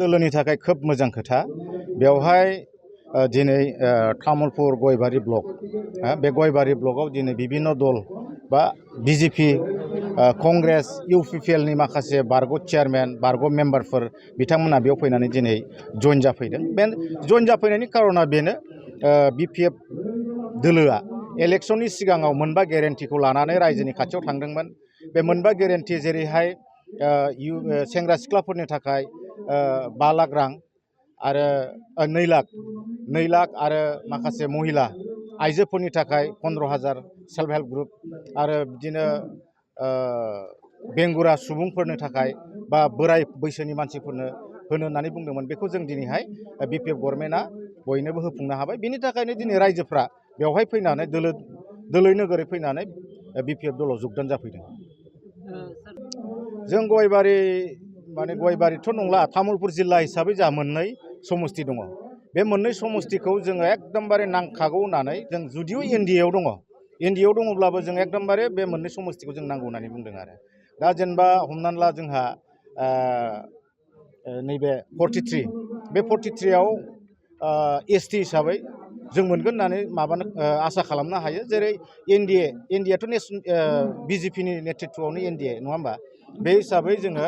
दोलोनि थाखाय खोब मोजां खोथा बेवहाय दिनै तामुलपुर गयबारि ब्लक बे गयबारि ब्लकआव दिनै बिभिन्न दल बा बिजेपि कंग्रेस इउपिपिएल नि माखासे बारग' चेयारमेन बारग' मेम्बारफोर बिथांमोना बेयाव फैनानै दिनै जइन जाफैदों बे जइन जाफैनायनि कारना बेनो बिपिएफ दोलोआ इलेक्शननि सिगाङाव मोनबा गेरेन्टिखौ लानानै रायजोनि खाथियाव थांदोंमोन बे मोनबा गेरेन्टि जेरैहाय सेंग्रा सिख्लाफोरनि थाखाय 5 लाख रां आरो 2 लाख आरो माखासे महिला आइजोफोरनि थाखाय 15,000 सेल्फ हेल्प ग्रुप आरो बिदिनो बेंगुरा सुबुंफोरनि थाखाय बा बोराय बैसोनि मानसिफोरनो होनो होननानै बुंदोंमोन बेखौ जों दिनैहाय बिपिएफ गभर्नमेन्टआ बयनोबो होफुंनो हाबाय बिनि थाखायनो दिनै रायजोफ्रा बेवहाय फैनानै दोलै नोगोरै फैनानै बिपिएफ दलाव जगदान जाफैदों। जों गयबारि माने गयबारिथ' नंला तामुलपुर जिल्ला हिसाबै जोंहा मोननै समस्ति दङ बे मोननै समस्तिखौ जोङो एकदमबारे नांखागौ होननानै जों जुदिও एनडिएआव दङ एनडिएआव दङब्लाबो जों एकदमबारे बे मोननै समस्तिखौ जों नांगौ होननानै बुंदों आरो दा जेनेबा हमनानै ला जोंहा नैबे 43 बे 43 आव एसटि हिसाबै जों मोनगोन होननानै माबानो आसा खालामनो हायो जेरै एनडिएआथ' बिजेपिनि नेतृत्वआवनो एनडिए नङा होमबा बे हिसाबै जोङो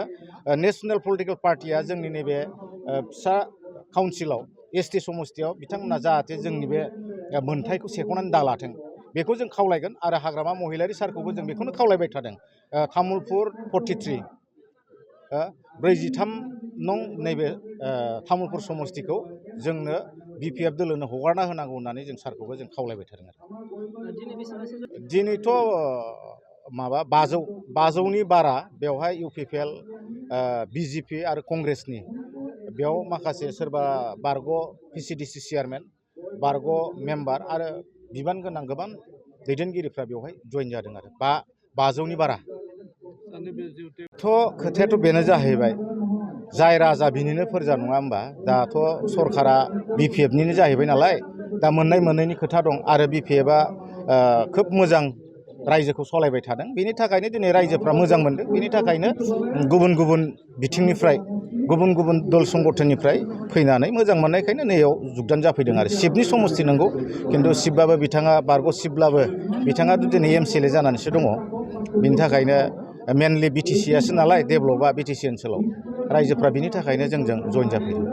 नेशनेल पलिटिकेल पार्टिया जोंनि नैबे फिसा काउन्सिलाव एसटि समस्तियाव बिथांमोना जाहाथे जोंनि बे मोनथायखौ सेख'नानै दालाथों बेखौ जों खावलायगोन आरो हाग्रामा महिलारि सारखौबो जों बेखौनो खावलायबाय थादों तामुलपुर 43 43 नं नैबे तामुलपुर समस्तिखौ जोंनो बिपिएफ दोलोनो हगारना होनांगौ होननानै जों सारखौबो जों खावलायबाय थादों आरो दिनैथ' माबा 500नि बारा बेवहाय इउपिपिएल बिजेपि आरो कंग्रेसनि बेयाव माखासे सोरबा बारग' पिसिडिसि चेयारमेन बारग' मेम्बार आरो बिबान गोनां गोबां दैदेनगिरिफ्रा बेवहाय जइन जादों आरो 500नि बारा थ' खोथायाथ' बेनो जाहैबाय जाय राजा बिनिनो फोरजा नङा होमबा दाथ' सरकारा बिपिएफनिनो जाहैबाय नालाय दा मोननैनि खोथा दं आरो बिपिएफआ खोब मोजां रायजोखौ सालायबाय थादों बेनि थाखायनो दिनै रायजोफ्रा मोजां मोनदों बेनि थाखायनो गुबुन गुबुन बिथिंनिफ्राय गुबुन गुबुन दल संगठननिफ्राय फैनानै मोजां मोननायखायनो नैयाव जगदान जाफैदों आरो शिबनि समस्ति नंगौ खिन्थु शिबबाबो बिथाङा बारग' शिबब्लाबो बिथाङा दिनै एमसिएलए जानानैसो दङ बिनि थाखायनो मेनलि बिटिसिआसो नालाय डेभेलपआ बिटिसि ओनसोलाव रायजोफ्रा बिनि थाखायनो जोंजों जइन जाफैदों।